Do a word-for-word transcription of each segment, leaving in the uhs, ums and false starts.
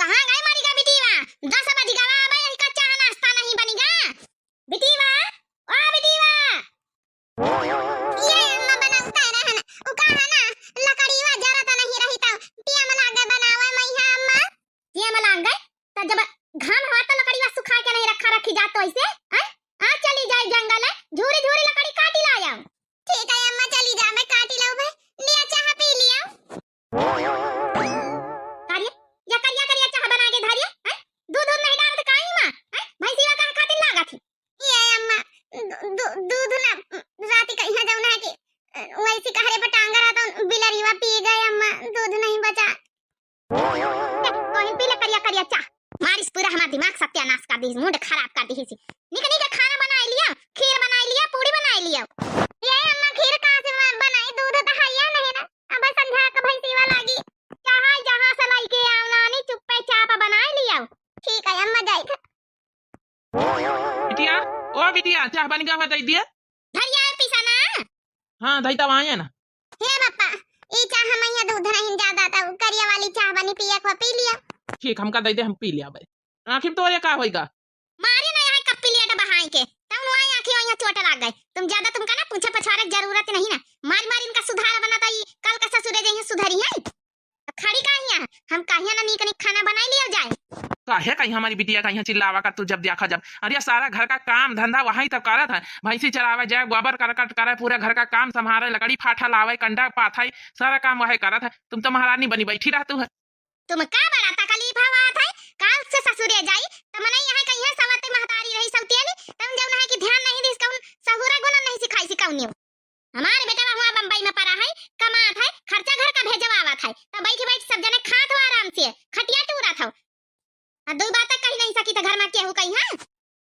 कहाँ गए मारी का बिटिया? दस बज गवा, अबे यही का चाह नाश्ता नहीं बनी गा? बिटिया, ओ बिटिया। ये अम्मा बनाऊ का रहन, उ का है ना, लकड़ीवा जरत नहीं रही तो टियम लागे बनावे मैया अम्मा। टियम लागे, त जब घाम हवा तो लकड़ीवा सुखा के नहीं रखा रखी जात तो ऐसे, हैं? आ चली जाए जंगल है, झूरी झूरी लकड़ी काटी लाया। ठीक है अम्मा, चली जा, मैं काटी लाऊ भाई, लिया चाह पी लिया। करिया, या करिया करिया चाह बना के धरिया, हैं? दूध दूध नहीं डालत काई माँ, हैं? भैंसिया काहे खातिर लागत ही? ये अम्मा, दू-, दू-, दूध ना, राती कहिया जौन है कि, अ, वैसी कहरे पर टांगा रहा तो बिलरिया पी गए अम्मा, दूध नहीं बचा। ले, तोहिन पी ले करिया करिया चाह। मारिस पूरा हमार दिमाग सत्यानाश कर दिहिस, मूड खराब कर दिहिस। निक निक खाना बनाई लिया, खीर बनाई लिया, पूड़ी बनाई लिया। ये अम्मा खीर कहाँ से ब-, बनाई? दूध तो हैया नहीं ना। अब संझा के भैंसीवा लागी। चाहे जहाँ से लइके आव नानी, चुप्पे चाप बनाई लिया। ठीक है अम्मा, जाई थे। बिटिया, ओ बिटिया, चाह बन गवा है, दई दिया। धरिया है पीसा ना। हाँ, धई तब आए ना। हे बापा, ई चाह में ये दूध नहीं ज्यादा, तो करिया वाली चाह बनी पिया को पी लिया। ठीक, हमका दई दे, हम पी लिया बे। आखिर तो ये का होइगा? मारे ना यहाँ कप प्लेट बहाई के, तब नु आई आखिर यहाँ चोट लाग गए। तुम ज्यादा तुमका ना पूछे पछवारे की जरूरत नहीं ना। मार मार इनका सुधार बना तो ई कल का ससुरे जइहे सुधरी है। खड़ी काहे हियाँ? हम काहे ना नीक नीक खाना बनाई लिया जाए। काहे कहीं हमारी बिटिया का यहाँ चिल्लावा का तू जब देखा जब। अरे सारा घर का काम धंधा वही तब करत है। भैंसी चरावे जाए, गोबर करकट करे, पूरा घर का काम संभारे, लकड़ी फाठा लावे, कंडा पाथई, सारा काम वही करत है। तुम तो महारानी बनी बैठी रहतू है। तुम का बड़ा तकलीफ हवा है? काल से ससुरे जाई, त मनई यहाँ कहीं सवत महतारी रही सौतियनी, तुम जौन है कि ध्यान नहीं दिस, कौन सहुरा गुण नहीं सिखाई सिकौनियो। हमार बेटवा हुआ बम्बई में परा है, कमात है, खर्चा घर का भेजवावत है, तो बैठ बैठ सब जने खात हो आराम से, खटिया टूरत हो। आ दो बात कही नहीं सकी तो घर में केहू कही है?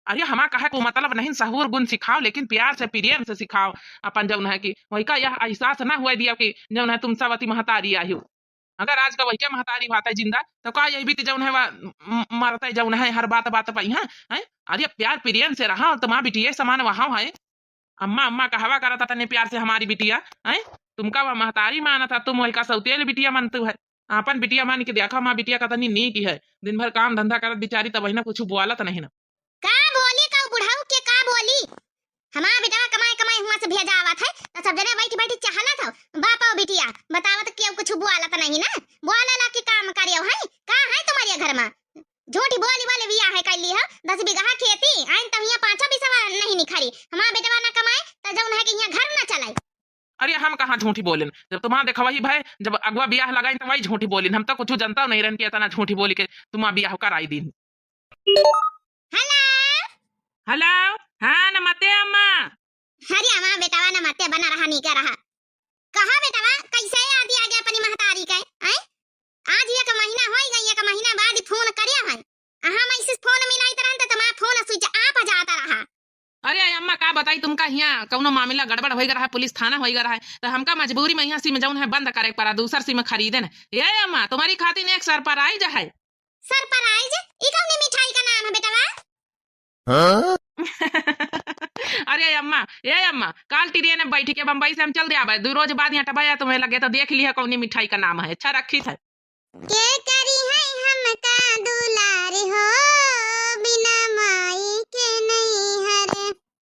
अरे हमार कहे को मतलब नहीं, सहूर गुण सिखाओ, लेकिन प्यार से, प्रेम से सिखाओ। अपन जौन है कि वही का यह एहसास ना हुआ दिया कि जौन है तुम सवती महतारी आई हो। अगर आज का वही का महतारी भात है जिंदा, तो का यही बीत जौन है वा, म-, मरते जौन है हर बात बात पे, हाँ? हैं? अरे प्यार प्रेम से रहा, तुम्हार बिटिया समान वहाँ है। अम्मा, अम्मा कहवा करत तने प्यार से हमारी बिटिया, हैं? तुमका वह महतारी मानत है, तुम वही का सौतेल बिटिया मानतू है। आपन बिटिया मान के देखा, हमार बिटिया कतनी नीक है, दिन भर काम धंधा करत बिचारी, तब ना कुछ बोलत नहीं ना। का बोली का बुढ़ऊ के का बोली? हमार बेटवा कमाए कमाए हुआ से भेजा आवत है, तो सब जने बैठी बैठी चहलत हो, बाप हो बिटिया, बतावत केहू कुछ बोलत नहीं ना, बोलेला कि काम करे है, का है तुम्हारे घर में? झूठी बोली बोले बियाह है कैली हो, दस बीघा खेती, आइन तब यहाँ पाँचों बीसवा नहीं निखरी। हमार बेटवा ना कमाए, त जौन है कि यहाँ घर ना चलाए। अरे हम कहाँ झूठी बोलिन, जब तुम्हार देखा वही भय, जब अगवा बियाह लगाइन तो वही झूठी बोलिन। हम तो कुछ जनता नहीं रहन कि इतना झूठी बोली के तुम्हार बियाह कराई दीन। हेलो। हेलो। हाँ, नमस्ते अम्मा। अरे अम्मा, बेटवा नमस्ते बना रहा, नीके रहा। कहा बेटवा, कैसे याद आ गया अपनी महतारी के, हैं? आज एक महीना होई गई, एक महीना बाद फोन करे हैं। हम ऐसे फोन मिलाइत रहन त तुम्हारा फोन switch off जाता रहा। अरे अम्मा, का बताई तुमका, हियाँ कौनो मामला गड़बड़ होइगा रहा, पुलिस थाना होइगा रहा है, तो हमका मजबूरी में यहाँ सिम जौन है बंद करे पड़ा, दूसर सिम खरीदे न। ए अम्मा, तुम्हारी खातिर एक surprise है। Surprise? ई कौन मिठाई का नाम है बेटवा? हाँ? अरे अम्मा, ए अम्मा, काल ट्रेन में बैठ के बम्बई से हम चल दे आवे, दो रोज बाद यहाँ टबाया तुम्हें लगे तो देख लिया कौन मिठाई का नाम है, अच्छा रखी है। के करी है हमका दुलार हो, बिना माई के नैहर,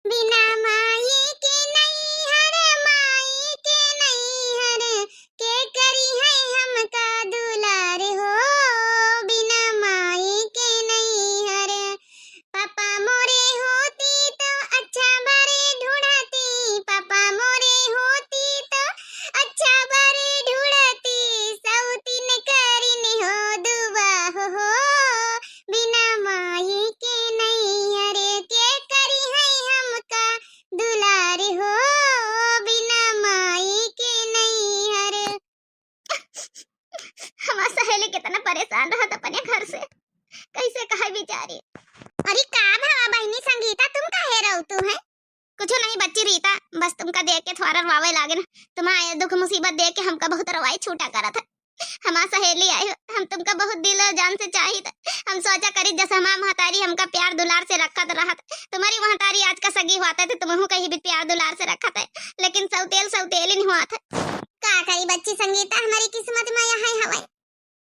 बिना माई के नैहर, माई के नैहर, के करी है हमका दुलार हो, बिना माई के नैहर। पापा मोरे होती तो अच्छा बरे ढूंढती, पापा मोरे होती तो अच्छा बरे ढूंढती, सौतीन करिन हो दुआ हो, हो, बिना माई के नैहर के करी है हमका दुलार हो, बिना माई के नैहर। हमार सहेली कितना परेशान रहत अपने घर से, कैसे कहे बिचारी। अरे का भवा बहिनी संगीता, तुम काहे रोतू है? कुछ नहीं बच्ची रीता, बस तुमका देख के थोड़ा रोवे लागे ना। तुम्हारे दुख मुसीबत देख के हमका बहुत रोवाई छूटा करत है। हमार सहेली आई हो, हम तुमका बहुत दिल और जान से चाहित। हम सोचा करी जैसे हमार महतारी हमका प्यार दुलार से रखत रहत, तुम्हारी महतारी आज का सगी होत है तो तुमहू कहीं भी प्यार दुलार से रखत है, लेकिन सौतेल सौतेल ही होत है। का करी बच्ची संगीता, हमारी किस्मत में यही हवे।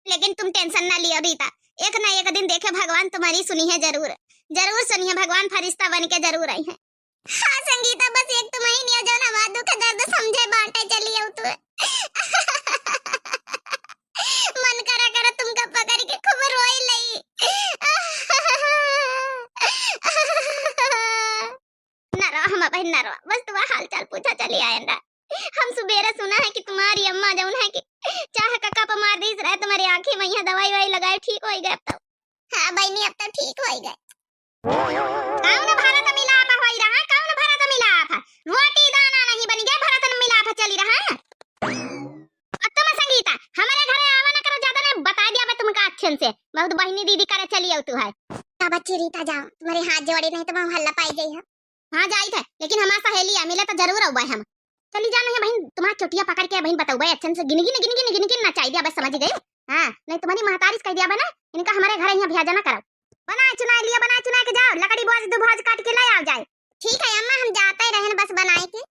लेकिन तुम tension ना लियो रीता, एक ना एक दिन देखे भगवान तुम्हारी सुनिहैं जरूर, जरूर सुनिहैं भगवान, फरिश्ता बन के जरूर अइहैं। हाँ संगीता, बस एक तुम्हरी निया जौन हमार दुख दर्द समझे, बाँटे चली आउ तू। मन करा करा तुमका पकड़ के खूब रोई लई। ना रो हम बहिन, ना रो, बस तुम्हार हाल चाल पूछा चली आएन रहा। हम सुबेरे सुना है कि तुम्हारी अम्मा जौन है कि चाह का कप मार दीस रहे, तुम्हारी आँखी में यहाँ दवाई वाई लगाए ठीक होइ गए अब तो। हाँ बहिनी, अब तो ठीक होइ गए। कौन भरत मिलाप होइ रहा, कौन भरत मिलाप? रोटी दाना नहीं बनि गए, भरत मिलाप चली रहा है। और तुम संगीता, हमरे घरे आवा ना करो ज्यादा, ना बताइ दिया बे तुमका अच्छे से। बहुत बहिनी दीदी करे चली आउ तू है। का बच्ची रीता, जाओ, तुम्हरे हाथ जोड़े, नहीं तो हम हल्ला पाई जाई है। हाँ जाइत है, लेकिन हमार सहेली है, मिले तो जरूर आउबे हम। चली जा नहीं बहिन, तुम्हार चोटिया पकड़ के बहिन बतउबे, अच्छे से गिन गिन गिन गिन गिन गिन नचाई दिया बे, समझ गई? हाँ, नहीं तुम्हारी महतारी से कह दिया बे ना, इनका हमरे घरे यहाँ भेजा ना करो। बनाए चुनाए लिया, बनाए चुनाए के जाओ, लकड़ी बोझ दो भोज काट के ले आउ जाए। ठीक है अम्मा, हम जाते रहन बस बनाए के।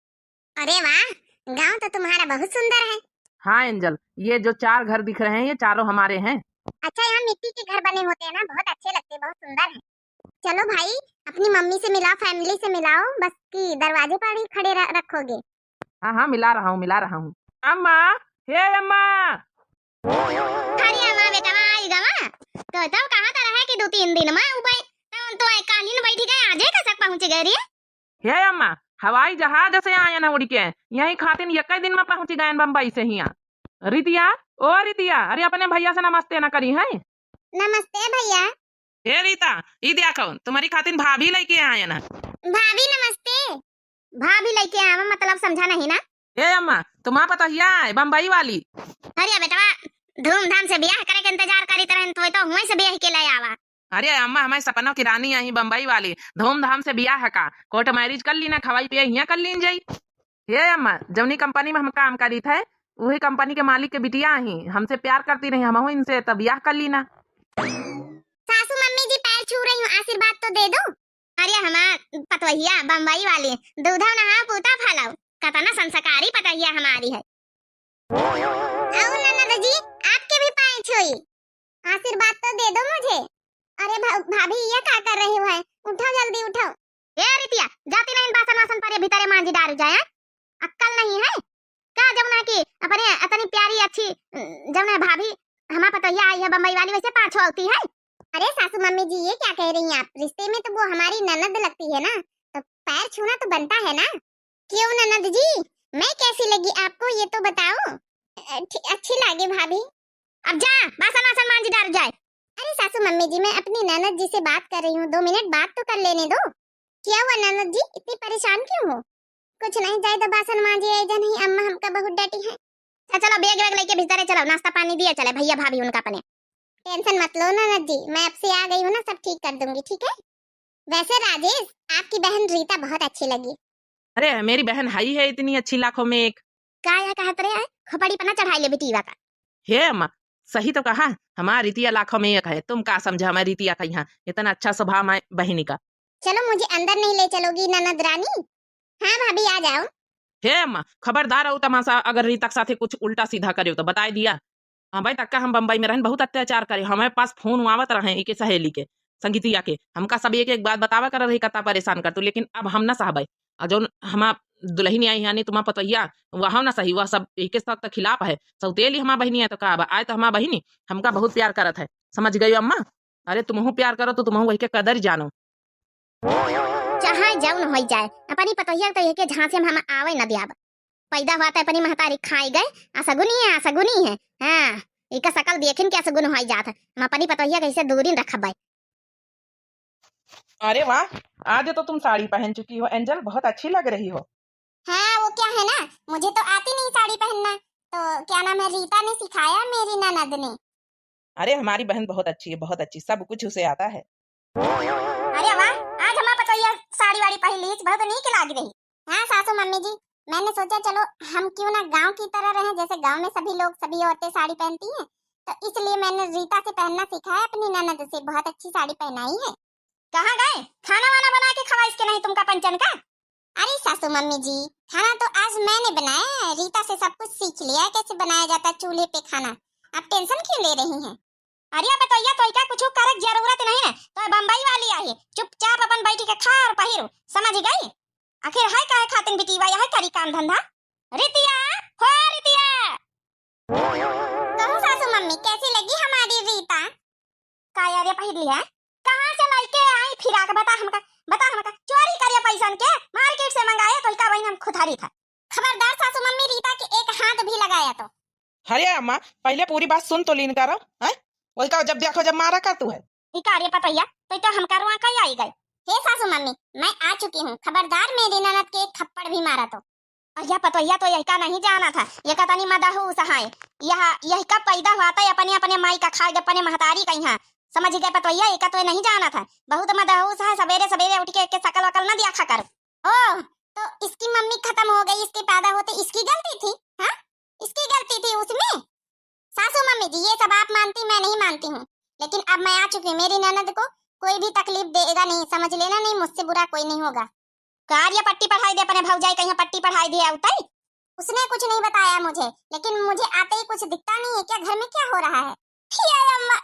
अरे वाह, गाँव तो तुम्हारा बहुत सुंदर है। हाँ एंजल, ये जो चार घर दिख रहे हैं, ये चारों हमारे हैं। अच्छा, यहाँ मिट्टी के घर बने होते हैं ना, बहुत अच्छे लगते हैं, बहुत सुंदर है। चलो भाई, अपनी मम्मी से मिलाओ, फैमिली से मिलाओ, बस कि दरवाजे पर ही खड़े र-, रखोगे। हाँ हाँ, मिला रहा हूँ, मिला रहा हूँ। अम्मा, हे अम्मा। अरे अम्मा, बेटवा, आई गवा। तो तब कहाँ तरह है कि दो तीन दिन में उबे, तो, तो कालीन बैठी गए, आजे कसक पहुँच गए रे। हे अम्मा, हवाई जहाज से आयन उड़ के, यही खातिन यक्कै दिन में पहुँच गए बम्बई से हियाँ। रितिया, ओ रितिया, अरे अपने भैया से नमस्ते न करी है। नमस्ते भैया। हे रीता, ई देखो, तुम्हारी खातिन भाभी लइके आयन है। भाभी नमस्ते। भाभी लइके आवा मतलब समझा नहीं ना। हे अम्मा, तुम्हार पतोहिया है बम्बई वाली। अरे बेटवा, धूमधाम से बियाह करे के इंतजार करित रहन, तो, तो हुई से बियाह के ले आवा। अरे अम्मा, हमारे सपनों की रानी आई बम्बई वाली, धूमधाम से बियाह का, कोर्ट मैरिज कर लीना, खवाई पियाई हियाँ कर लीन जाई। हे अम्मा, जौनी कंपनी में हम काम करीत है, उही कंपनी के मालिक के बिटिया ही, हमसे प्यार करती रही, हमहू इनसे त बियाह कर लीना। सासू मम्मी जी पैर छू रही हूँ, आशीर्वाद तो दे दो। अरे हमार पतोहिया बम्बई वाली, दूधौ नहाओ पूता फैलाओ, कतना संस्कारी पतोहिया हमारी है। आओ ननद जी, आपके भी पाँय छुई, आशीर्वाद तो दे दो मुझे। अरे भा-, भाभी, ये का कर रही हो है? उठो, जल्दी उठो। ए रितिया, जाती नहीं बासन वासन पर भीतरे मांजी डारू जाए, हैं? अक्कल नहीं है का? जमुना की अपने इतनी प्यारी अच्छी, जमुना भाभी हमार पतोहिया आई है बम्बई वाली, वैसे पाछो होती है। अरे सासू मम्मी जी, ये क्या कह रही हैं आप? रिश्ते में तो वो हमारी ननद लगती है ना, तो पैर छूना तो बनता है ना। क्यों ननद जी, मैं कैसी लगी आपको, ये तो बताओ। अ, ठी-, अच्छी लागे भाभी। अब जा, बासन वासन मांज डार जाए। अरे सासू मम्मी जी, मैं अपनी ननद जी से बात कर रही हूँ, दो मिनट बात तो कर लेने दो। क्या हुआ ननद जी, इतनी परेशान क्यों हो? कुछ नहीं, जाए तो बासन मांजे, ऐजा नहीं अम्मा हमका बहुत डांटी है। अच्छा चलो, बैग वैग लेके भीतरे चलो, नाश्ता पानी दिए चले भैया भाभी उनका अपने। टेंशन मत लो ननद जी, मैं अब से आ गई हूँ ना, सब ठीक कर दूंगी, ठीक है? वैसे राजेश, आपकी बहन रीता बहुत अच्छी लगी। अरे, मेरी बहन हई है इतनी अच्छी लाखों में एक। का या कहत रे है? खोपड़ी पर ना चढ़ाई ले बिटीवा का। हे अम्मा, सही तो कहा, हमार रितिया लाखों में एक है। तुम का समझा हमार रितिया का यहाँ इतना अच्छा स्वभाव है बहिनी का। चलो, मुझे अंदर नहीं ले चलोगी ननद रानी? हाँ भाभी, आ जाओ। हे अम्मा, खबरदार अउ तमाशा अगर रीता के साथे कुछ उल्टा सीधा करेउ तो बताए दिया। अबे तक का हम बम्बई में रहन बहुत अत्याचार करे, हमारे पास फोन आवत रहे एके सहेली के, संगीतिया के, हमका सब एक एक बात बतावा कर रही, कत्ता परेशान कर तू, लेकिन अब हम ना सहबे। और जौन हमार दुल्हन आई यानी तुम्हार पतोहिया, वह ना सही, वह सब एके सब तो खिलाफ है, सौतेली हमार बहिनी है तो का, अब आए तो हमार बहिनी हमका बहुत प्यार करत है, समझ गई अम्मा? अरे तुमहू प्यार करो तो तुमहू वही के कदर जानो। चाहे जौन होई जाए, अपनी पतोहिया तो एके झांसे में हम आवे न दियाब। पैदा हुआ तो अपनी महतारी खाए गए, असगुनी है, असगुनी है। हाँ, इका शकल देखिन के असगुन होई जात है। हम अपनी पतोहिया कैसे दूरी रखबे। अरे वाह, आज तो तुम साड़ी पहन चुकी हो एंजल, बहुत अच्छी लग रही हो। हाँ, वो क्या है ना, मुझे तो आती नहीं साड़ी पहनना, तो क्या नाम है, रीता ने सिखाया मेरी ननद ने। अरे हमारी बहन बहुत अच्छी है, बहुत अच्छी, सब कुछ उसे आता है। अरे वाह, आज हमार पतोहिया साड़ी वाड़ी पहन ली, बहुत नीक लाग रही। हाँ सासू मम्मी जी, मैंने सोचा चलो हम क्यों ना गांव की तरह रहें, जैसे गांव में सभी लोग, सभी औरतें साड़ी पहनती हैं, तो इसलिए मैंने रीता से पहनना सीखा है अपनी ननद से, बहुत अच्छी साड़ी पहनाई है। कहाँ गए खाना वाना बना के खवाइस के नहीं तुमका पंचन का? अरे सासू मम्मी जी, खाना तो आज मैंने बनाया है, रीता से सब कुछ सीख लिया है कैसे बनाया जाता है चूल्हे पे खाना। आप टेंशन क्यों ले रही हैं? अरे बतैया, तोइका कुछ का यार, ये पहिर ली है? कहाँ से लइके आई फिराक? बता हमका, बता हमका। चोरी करिए पैसन के, मार्केट से मंगाए, तो का बहिन हम खुथरी था। खबरदार सासू मम्मी, रीता के एक हाथ भी लगाया तो। अरे अम्मा, पहिले पूरी बात सुन तो लीन करो, हैं? वही का जब देखो जब मारा कर तू है। ई का रे पतोहिया, तो, तो हमका रुआ कई आई गए। हे सासू मम्मी, मैं आ चुकी हूँ, खबरदार मेरी ननद के एक थप्पड़ भी मारा तो। अहिया पतोहिया तो यहिका नहीं जाना था, ये का तनी मदहूस है। यह, यहिका पैदा हुआ था अपने, अपने माई का खाए, अपने महतारी का यहाँ। समझ गए पतोहिया, ये का तो नहीं जाना था, बहुत मदहूस है। सवेरे सवेरे उठ के, के शकल वकल न दिया खा कर। ओह, तो इसकी मम्मी खत्म हो गई, इसके पैदा होते इसकी गलती थी? हाँ, इसकी गलती थी उसमें? सासू मम्मी जी, ये सब आप मानती, मैं नहीं मानती हूँ, लेकिन अब मैं आ चुकी हूँ। मेरी ननद को कोई भी तकलीफ देगा नहीं, समझ लेना, नहीं, मुझसे बुरा कोई नहीं होगा। का रे पट्टी पढ़ाई दे अपने भौजाई, कहीं पट्टी पढ़ाई दे आउतई। उसने कुछ नहीं बताया मुझे, लेकिन मुझे आते ही कुछ दिखता नहीं है क्या, घर में क्या हो रहा है? हे अम्मा,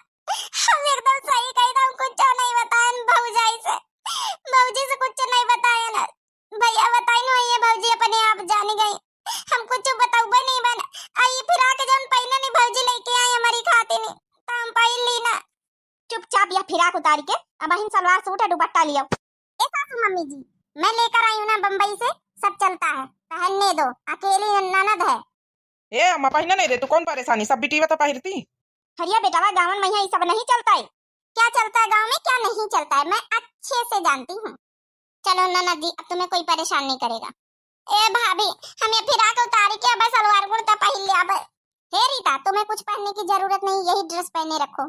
हम एकदम सही कही था, हम कुछ नहीं बताएन भौजाई से, भौजी से कुछ नहीं बताएन। भैया बताइन, ये भौजी अपने आप जानी गई, हम कुछ बतउबे नहीं बन। आ ये फिराक जौन पहिने नहीं भौजी लेके आई हमारी खातिर नहीं, तो हम पहिन ली ना। चुपचाप यह फिराक उतार के अबहिन सलवार सूट है दुपट्टा लियो। ए सासू मम्मी जी, मैं लेकर आई हूँ ना बम्बई से, सब चलता है, पहनने दो, अकेली ननद है। ए अम्मा, पहिने नहीं रे, तू कौन परेशानी, सब बिटिया तो पहिरती। हरिया बेटावा, गाँवन में यहाँ ये सब नहीं चलता है। क्या चलता है गाँव में, क्या नहीं चलता है, मैं अच्छे से जानती हूँ। चलो ननद जी, अब तुम्हें कोई परेशान नहीं करेगा। ए भाभी, हम ये फिराक उतार के अब सलवार कुर्ता पहन ले अब। हे रीता, तुम्हें कुछ पहनने की जरूरत नहीं, यही ड्रेस पहने रखो।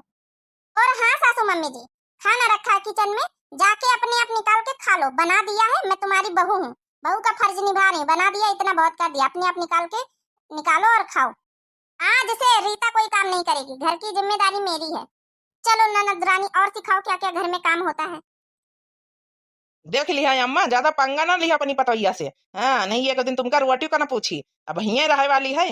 और हाँ सासू मम्मी जी, खाना रखा है किचन में, जाके अपने आप निकाल के खा लो, बना दिया है, मैं तुम्हारी बहू हूँ, बहू का फर्ज निभा रही हूँ, बना दिया, इतना बहुत कर दिया, अपने आप निकाल के निकालो और खाओ। आज से रीता कोई काम नहीं करेगी, घर की जिम्मेदारी मेरी है। चलो ननद रानी, और सिखाओ क्या क्या घर में काम होता है। देख लिहा अम्मा, ज्यादा पंगा ना लिहा अपनी पतोहिया से। हाँ, नहीं एक दिन तुमका रोटियो का ना पूछी, अब हिये रहे वाली है।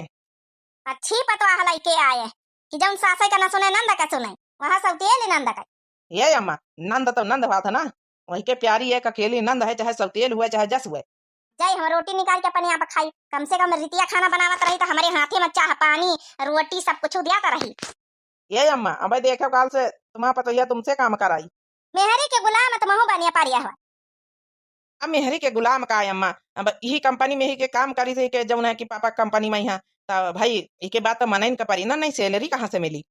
अच्छी पतोह लइके आए कि जौन सासै का ना सुने, नंद का सुने, वहाँ सौतेल नंद का। ये अम्मा, नंद तो नंद बात है ना, वही के प्यारी एक अकेली नंद है, चाहे सौतेल हुए चाहे जस हुए। जाई हम रोटी निकाल के अपने आप खाई, कम से कम रितिया खाना बनावत रही तो हमारे हाथे में चाह पानी रोटी सब कुछ दिया तो रही। ये अम्मा, अबे देखो काल से तुम्हारा पतोहिया तुमसे काम कराई। मेहरी के गुलाम तुमहू बनिया पारिया हो। अब मेहरी के गुलाम का है अम्मा, अब यही कंपनी में ही के काम करी थी के जौन है कि पापा कंपनी में ही है, तो भाई इके बात तो मनइन का परी ना, नहीं सैलरी कहाँ से मिली?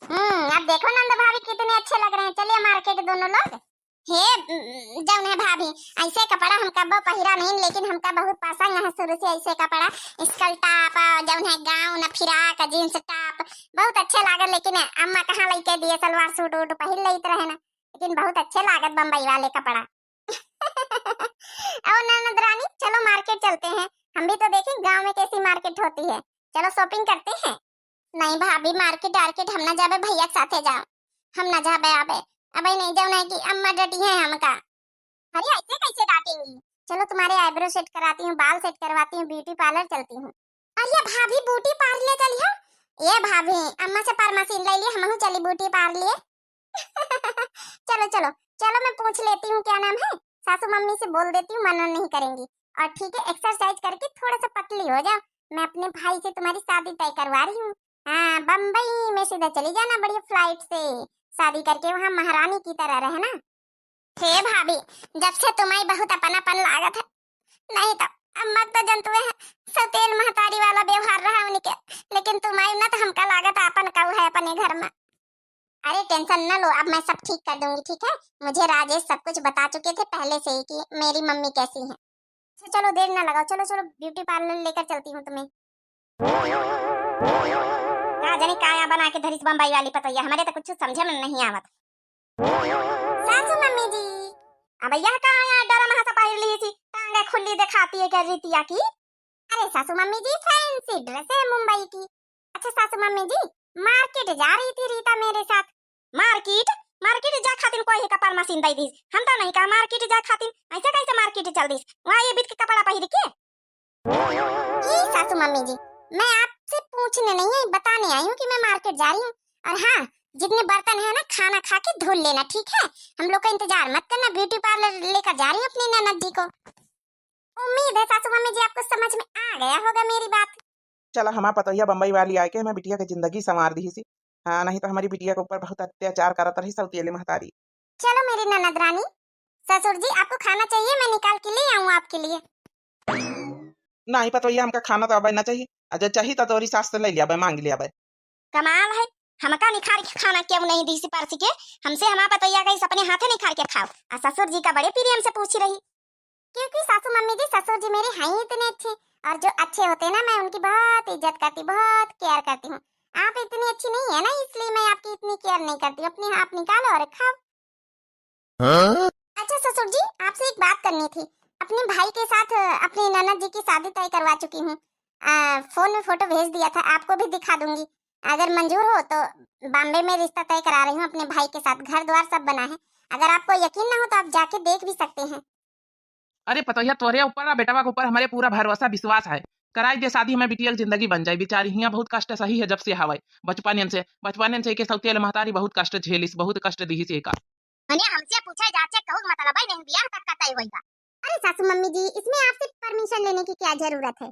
हम्म, अब देखो नंद भाभी कितने अच्छे लग रहे हैं, चलिए मार्केट दोनों लोग। हे, उम, जौन है भाभी, ऐसे कपड़ा हम कब्बो पहिरा नहीं, लेकिन हमका बहुत पसंद है शुरू से ऐसे कपड़ा, स्कर्ट टॉप, जौन है गाउन, फिराक, जींस टॉप, बहुत अच्छे लागल। लेकिन अम्मा कहाँ लइके दिए सलवार सूट वूट पहिर लेत रहे ना, लेकिन बहुत अच्छे लागत बम्बई वाले कपड़ा। और ननद रानी, चलो मार्केट चलते हैं, हम भी तो देखें गांव में कैसी मार्केट होती है, चलो शॉपिंग करते हैं। नहीं भाभी, मार्केट आर्केट हम ना जाबे, भैया के साथे जाओ, हम ना जाबे आबे। अबे नहीं जाओ, नहीं कि अम्मा डटी है हमका। अरे ऐसे कैसे डांटेंगी? चलो तुम्हारे आईब्रो सेट कराती हूँ, बाल सेट करवाती हूँ, ब्यूटी पार्लर चलती हूँ। अरे भाभी ब्यूटी पार्लर चली हो? ए भाभी, अम्मा से परमासीन ले लिए, हमहू चली ब्यूटी पार्लर। चलो चलो चलो, मैं पूछ लेती हूँ क्या नाम है, सासू मम्मी से बोल देती हूँ, मना नहीं करेंगी। और ठीक है, एक्सरसाइज करके थोड़ा सा पतली हो जाओ, मैं अपने भाई से तुम्हारी शादी तय करवा रही हूँ। हाँ, बम्बई में सीधा चली जाना बढ़िया फ्लाइट से, शादी करके वहाँ महारानी की तरह रहना। हे भाभी, जब से तुम्हारी बहुत अपनापन लागत है, नहीं तो अम्मा तो जनतुए हैं, सौतेल महतारी वाला व्यवहार रहा उनके, लेकिन तुम्हारी ना तो हमका लागत आपन कऊ है अपने घर में। अरे टेंशन न लो, अब मैं सब ठीक कर दूंगी, ठीक है? मुझे राजेश सब कुछ बता चुके थे पहले से ही कि मेरी मम्मी कैसी है। अच्छा चलो देर ना लगाओ, चलो चलो ब्यूटी पार्लर लेकर चलती हूँ तुम्हें। का जाने का यहाँ बना के धरिस बम्बई वाली पतोहिया, हमारे तो कुछ समझे में नहीं आवत। सासू मम्मी जी। अब यह का यहाँ डरा महा से पहिर ली थी, टांगे खुली दिखाती है क्या रीतिया की? अरे सासू मम्मी जी, फैंसी ड्रेस है मुंबई की। अच्छा सासू मम्मी जी, मार्केट जा रही थी रीता मेरे साथ। मार्केट? मार्केट जा खातिर कोई है कपार मशीन दई दीस? हम तो नहीं कहा मार्केट जा खातिर। ऐसे कैसे मार्केट चल दीस? वहाँ ये बीत के कपड़ा पहिर के? ई सासू मम्मी जी, मैं आपसे पूछने नहीं आई, बताने आई हूँ कि मैं मार्केट जा रही हूँ। और हाँ, जितने बर्तन है ना, खाना खा के धुल लेना, ठीक है? हम लोग का इंतजार मत करना, ब्यूटी पार्लर लेकर जा रही हूँ अपनी ननद जी को। उम्मीद है सासू मम्मी जी आपको समझ में आ गया होगा मेरी बात। चला, हमार पतोहिया बम्बई वाली आए के हमार बिटिया के जिंदगी संवार दी सी। हाँ, नहीं तो हमरी बिटिया के ऊपर बहुत अत्याचार करत रही सौतियली महतारी। चलो मेरी ननद रानी, ससुर जी आपको खाना चाहिए, मैं निकाल के ले आऊँ आपके लिए। नहीं पतोहिया, हमका खाना तो अबे ना चाहिए। अजय चाहिए तो तोरी सास से ले लिया बे, मांग लिया बे। कमाल है, हमका निखार के खाना क्यों नहीं दी सी परसी के? हमसे हमार पतोहिया कही अपने हाथे निखार के खाओ, आ ससुर जी का बड़े प्रेम से पूछी रही। क्योंकि सासू मम्मी जी, ससुर जी मेरे हैं ही इतने अच्छे, और जो अच्छे होते हैं ना, मैं उनकी बहुत इज्जत करती, बहुत केयर करती हूँ। आप इतनी अच्छी नहीं है ना, इसलिए मैं आपकी इतनी केयर नहीं करती। अपने आप निकालो और खाओ। हाँ? अच्छा ससुर जी, आपसे एक बात करनी थी। अपने भाई के साथ, अ, अपने ननद जी की शादी तय करवा चुकी हूँ। अ, फोन में फोटो भेज दिया था, आपको भी दिखा दूंगी। अगर मंजूर हो तो बॉम्बे में रिश्ता तय करा रही हूँ अपने भाई के साथ। घर द्वार सब बना है। अगर आपको यकीन ना हो तो आप जाके देख भी सकते हैं। अरे पतोहिया, तोरे ऊपर ना बेटवा के ऊपर हमरे पूरा भरोसा विश्वास है। कराई दे शादी, हमें बिटिया की जिंदगी बन जाए। बेचारी हियाँ बहुत कष्ट सही है जब से हवाई बचपन से, बचपन से के सौतेल महतारी बहुत कष्ट झेलिस, बहुत कष्ट दिहिस एका। मने हमसे पूछे जाचे कहू मतलब ही नहीं, बियाह तक का तय होइगा। अरे सासू मम्मी जी, इसमें आपसे परमिशन लेने की क्या जरूरत है?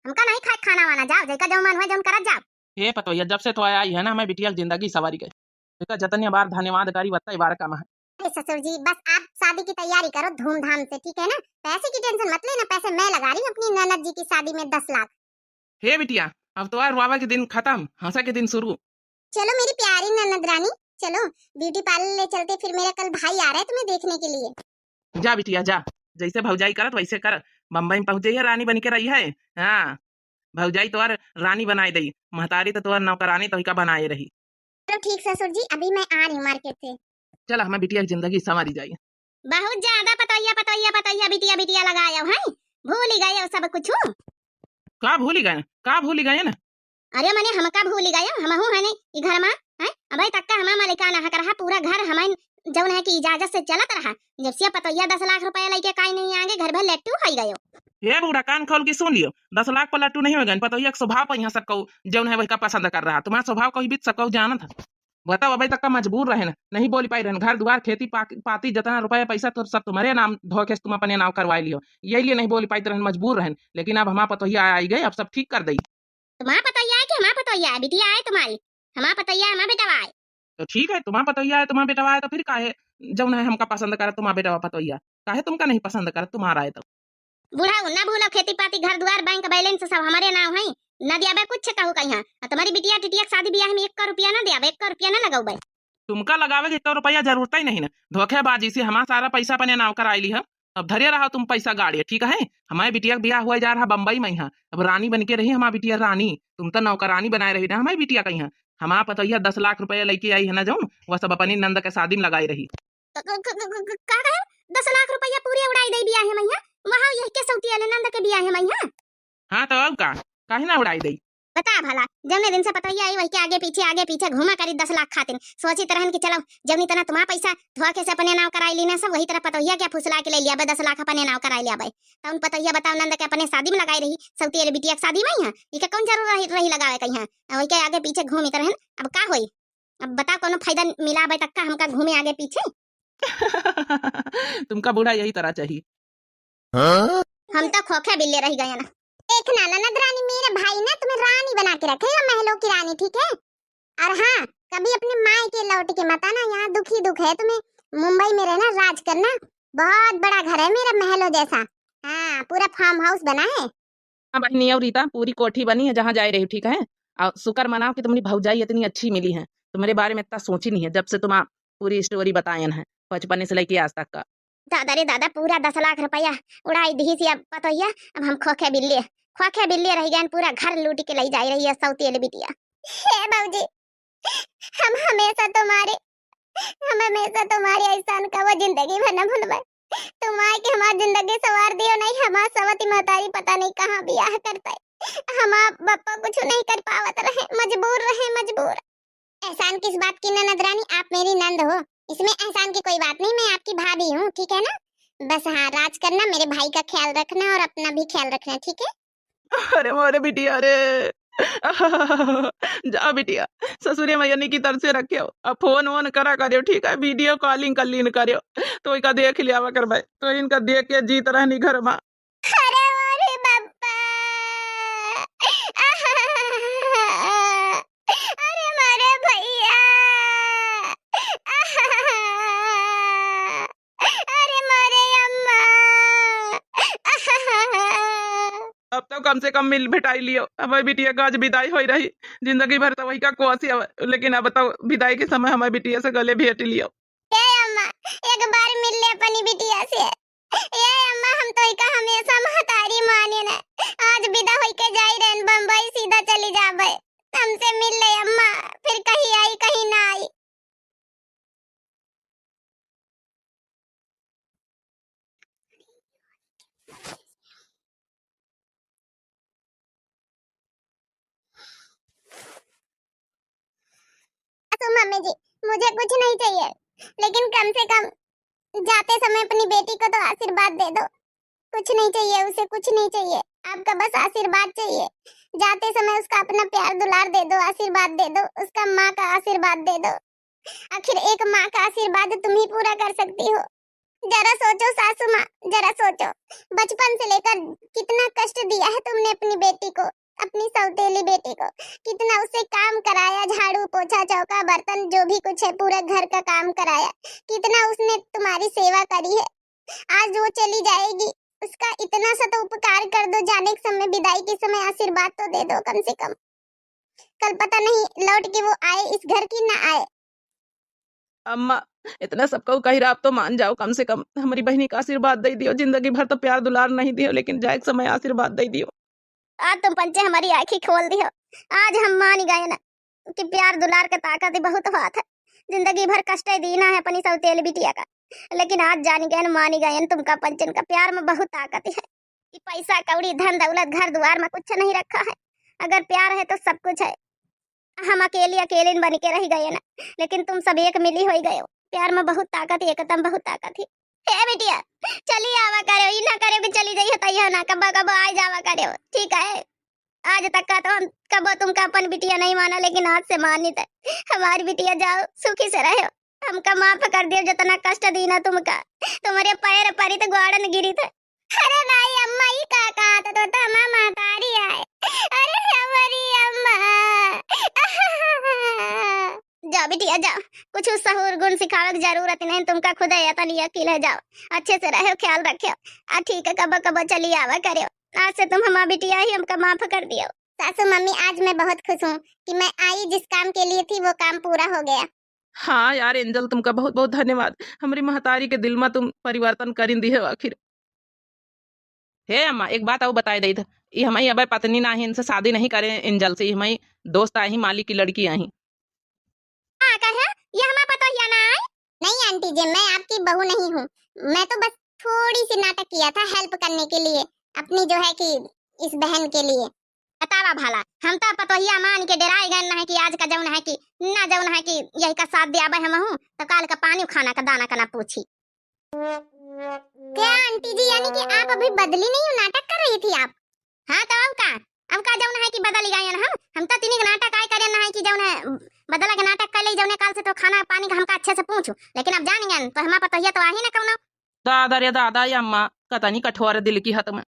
हमका नहीं खाए खाना वाना, जाओ जैका जो मन हो जौन करत जाओ। हे पतोहिया, जब से तो आई है ना, हमें बिटिया की जिंदगी सवारी गई। एका जतने बार धन्यवाद करी वत्ता ही बार कम है। अरे ससुर जी, बस आप शादी की तैयारी करो धूमधाम से, ठीक है ना? पैसे की टेंशन मत लेना, पैसे मैं लगा रही हूँ अपनी ननद जी की शादी में दस लाख। हे बिटिया, अब तो रोआवे के दिन खत्म, हंसे के दिन शुरू। चलो मेरी प्यारी ननद रानी, चलो ब्यूटी पार्लर ले चलते, फिर मेरा कल भाई आ रहा है तुम्हें देखने के लिए। जा बिटिया जा, जैसे भौजाई करत वैसे कर। बम्बई में पहुंच जाइए, रानी बन के रही है। हाँ, भौजाई तोर रानी बनाए दई, महतारी तो तोर नौकरानी तो का बनाए रही। तो ठीक ससुर जी, अभी मैं आ रही हूँ मार्केट से। चल, हमें बिटिया की जिंदगी संवारी जाई। बहुत ज्यादा पतोहिया, पतोहिया, पतोहिया, बिटिया, बिटिया लगायो है, भूल ही गयो सब कुछ। का भूल ही गए, का भूल ही गए ना? अरे मने हमका भूल ही गयो, हमहू है नहीं ई घर मा, हैं? अबे तक का हमार मालिकाना हक रहा, पूरा घर हमें जौन है कि इजाजत से चलत रहा। जब से पतोहिया दस लाख रुपया लेके काई नहीं आगे, घर भर लट्टू होई गयो। हे बूढ़ा, कान खोल के सुन लियो, दस लाख पर लट्टू नहीं हो गए। पतोहिया के स्वभाव पर यहाँ सब कहू जौन है वही का पसंद कर रहा, तुम्हारा स्वभाव कहीं बीत सब कहू जानत है। बताओ, अबे तक का मजबूर रहन, नहीं बोल पाई रहन, घर दुआर, खेती पा-, पाती, जितना रुपया पैसा तो सब तुम्हारे नाम धोखे से तुम अपने नाम करवा लियो, यही लिए नहीं बोल पाई रहन, मजबूर रहन। लेकिन अब हमार पतोहिया आई गए, अब सब ठीक कर दई। तुम्हार पतोहिया है कि हमार पतोहिया है? बिटिया है तुम्हारी, हमार पतोहिया है, हमार बेटवा है। तो ठीक है, तुम्हार पतोहिया है, तुम्हार बेटवा है, तो फिर काहे जौन है हमका पसंद करत तुम्हार बेटवा पतोहिया, काहे तुमका नहीं पसंद करत तुम्हारा है तो? बूढ़ा, ना भूलो खेती पाती, घर दुआर, बैंक बैलेंस सब हमारे नाम है, ना दियाबे कुछ कहू कहीं। आ तुम्हारी बिटिया टिटिया के शादी ब्याह में एक रुपया ना दियाबे, एक रुपया ना लगौबे। तुमका लगावे के एक रुपया जरूरत ही नहीं ना, धोखेबाजी से हमार सारा पैसा अपने नाम कराई ली है। अब धरे रहा तुम पैसा गाड़िया, ठीक है? हमारे बिटिया का ब्याह हुआ जा रहा बम्बई में यहाँ, अब रानी बन के रही हमारी बिटिया रानी, तुम तो नौकरानी बनाए रही ना हमारी बिटिया का यहाँ। हमारा पतोहिया दस लाख रुपया लेके आई है ना जौन, वह सब अपनी नंद के शादी में लगाई रही। क-, क-, क-, क-, क-, का कहे? दस लाख रुपया पूरे उड़ाई दे बियाहे मइहाँ। वहाँ यही के सौतियले नंद के बियाहे मइहाँ। हाँ, तो अब का? काहे ना उड़ाई दे? बता भला, जौने दिन से पतोहिया आई, वही के आगे पीछे, आगे पीछे घूमा करी दस लाख खातिर। सोचित रहन कि चलो, जौनी तरह तुम्हार पैसा धोखे से अपने नाव कराई लीना सब, वही तरह पतोहिया के फुसला के ले लिया बे, दस लाख अपने नाव कराई लिया बे। तौन पतोहिया बताओ, नंद के अपने शादी में लगाई रही, सौतियले बिटिया के शादी मइहाँ। इके कौन जरूर रही, रही लगावे कइहाँ? वही के आगे पीछे घूमित रहन, अब का होई? अब बताओ, कोनो फायदा मिला बे तक का हमका घूमे आगे पीछे? तुमका बूढ़ा यही तरह चाहिए। हाँ? हम तो खोखे बिल्ले रह गए ना। देखना ननद रानी, मेरा भाई ना तुम्हें रानी बना के रखेगा, महलों की रानी, ठीक है? और हाँ, कभी अपने मायके लौट के मत आना, यहाँ दुख ही दुख है तुम्हें। मुंबई में रहना, राज करना, बहुत बड़ा घर है मेरा, महलों जैसा। हाँ, पूरा फार्म हाउस बना है। हाँ बहिनी, और रीता, पूरी कोठी बनी है जहाँ जाए रही, ठीक है? और शुक्र मनाओ कि तुम्हारी भौजाई इतनी अच्छी मिली है, तुम्हारे बारे में इतना सोची नहीं है जब से तुम पूरी स्टोरी बतायन है, बचपन से लेके आज तक का। दादा रे दादा, पूरा दस लाख रुपया उड़ाई दी थी अब पतोहिया। अब हम खोखे बिल्ले, खोखे बिल्ले रह गए, पूरा घर लूट के ले जाए रही है सौतियले बिटिया। हे भौजी, हम हमेशा तुम्हारे, हम हमेशा तुम्हारे एहसान का वो जिंदगी भर न भूलबे। तुम आए के हमार जिंदगी संवार दियो, नहीं हमार सवती महतारी पता नहीं कहाँ बियाह करता है। हमार बप्पा कुछ नहीं कर पावत रहे, मजबूर रहे, मजबूर। एहसान किस बात की ननद रानी, आप मेरी नंद हो, इसमें एहसान की कोई बात नहीं, मैं आपकी भाभी हूँ, ठीक है ना? बस हाँ, राज करना, मेरे भाई का ख्याल रखना और अपना भी ख्याल रखना, ठीक है? अरे मोरे बिटिया रे। जा बिटिया, ससुरे मइया की तरह से रखे हो, अब फोन वोन करा करियो, ठीक है? वीडियो कॉलिंग कर लीन करियो, तो इका देख लियावा करबे, तो इनका देख के जीत रहनी घर में। अरे मोरे बप्पा। अरे मोरे भैया। कम से कम मिल भेटाई लियो। हमारी बिटिया का आज विदाई होई रही, जिंदगी भर तो वही का कोसी अब, लेकिन अब तो विदाई के समय हमारी बिटिया से गले भेट लियो। ए अम्मा, एक बार मिल ले अपनी बिटिया से। ए अम्मा, हम तो इका हमेशा महतारी माने न। आज विदा होई के जाई रहन बम्बई, सीधा चली जाबे। हमसे मिल ले अम्मा, फिर कहीं आई, कहीं ना आई। सासू मम्मी जी, मुझे कुछ नहीं चाहिए, लेकिन कम से कम जाते समय अपनी बेटी को तो आशीर्वाद दे दो। कुछ नहीं चाहिए उसे, कुछ नहीं चाहिए, आपका बस आशीर्वाद चाहिए। जाते समय उसका अपना प्यार दुलार दे दो, आशीर्वाद दे दो, उसका माँ का आशीर्वाद दे दो। आखिर एक माँ का आशीर्वाद तुम ही पूरा कर सकती हो। जरा सोचो सासू माँ, जरा सोचो, बचपन से लेकर कितना कष्ट दिया है तुमने अपनी बेटी को, अपनी सौतेली बेटी को, कितना उसे काम कराया, झाड़ू, पोछा, चौका, बर्तन, जो भी कुछ है, पूरा घर का काम कराया, कितना उसने तुम्हारी सेवा करी है। आज वो चली जाएगी, उसका इतना सा तो उपकार कर दो, जाने के समय, विदाई के समय आशीर्वाद तो दे दो कम से कम। कल पता नहीं लौट के वो आए इस घर की ना आए। अम्मा, इतना सबका कही रहा, आप तो मान जाओ, कम से कम हमारी बहनी का आशीर्वाद दे दियो। जिंदगी भर तो प्यार दुलार नहीं दियो, लेकिन जाए के समय आशीर्वाद दे दियो। आज तुम पंचे हमारी आँखी खोल दियो, आज हम मान गए ना कि प्यार दुलार के ताकत ही बहुत होत है। जिंदगी भर कष्ट दीना है अपनी सौतेली बिटिया का, लेकिन आज जान गए, मान गए तुमका पंचन का प्यार में बहुत ताकत है। कि पैसा कौड़ी, धन दौलत, घर दुआर में कुछ नहीं रखा है, अगर प्यार है तो सब कुछ है। हम अकेली अकेली बन के रह गए ना, लेकिन तुम सब एक मिली होई गए हो। प्यार में बहुत ताकत है, एकदम बहुत ताकत है। हे बिटिया, चली आवा करे, ई ना करे कि चली जाइए तैयो ना, कबो कबो आ जावा करे, ठीक है? आज तक का तो हम कबो तुमका अपन बिटिया नहीं माना, लेकिन आज से मानित है। हमारी बिटिया जाओ, सुखी से रहो, हमका माफ कर दियो, जितना कष्ट दीना तुमका, तुम्हारे पैर परी तो ग्वाड़न गिरी थे। अरे भाई अम्मा, ई का कहत हो, तो हमार महतारी आए। अरे हमारी अम्मा। जा बिटिया जा, कुछ सहूर गुण सिखावे के जरूरत नहीं, तुमका खुदे अतनी अकील है। जाओ, अच्छे से रहो, ख्याल रखो। आ ठीक है, कबो कबो चली आवा करो। आज से तुम हमार बिटिया ही, हमका माफ कर दियो। सासू मम्मी, आज मैं बहुत खुश हूँ कि मैं आई, जिस काम के लिए थी वो काम पूरा हो गया। हाँ यार एंजल, तुमका बहुत बहुत धन्यवाद। हमारी महतारी के दिल में तुम परिवर्तन करिन दिहे हो आखिर। हे अम्मा, एक बात और बताए देत, ई हमारी अबे पत्नी ना ही, इनसे शादी नहीं करे एंजल से, ई हमारी दोस्त आई, मालिक की लड़की आई। हाँ, कहे, ये हमार पतोहिया ना आए? नहीं आंटी जी, मैं आपकी बहू नहीं हूँ, मैं तो बस थोड़ी सी नाटक किया था हेल्प करने के लिए, अपनी जो है कि इस बहन के लिए। बतावा भला, हम तो पतोहिया मान के डेराए गए ना है कि आज का जौन है कि ना जौन है कि यही का साथ दियाबे हम हूँ, तो काल का पानी खाना का दाना का ना पूछी। क्या आंटी जी, यानी कि आप अभी बदली नहीं हो, नाटक कर रही थी आप? हाँ तो अब का, अब का जौन है कि बदल गए हम, हम तो तिनिक नाटक आए करे ना है कि जौन है बदला के नाटक कर ले, जौने काल से तो खाना पानी का हमका अच्छे से पूछू, लेकिन अब जान गए तो हमार पतोहिया तो आही ना कौनो। दादा रे दादा, ये अम्मा कतनी कठोर दिल की हत में।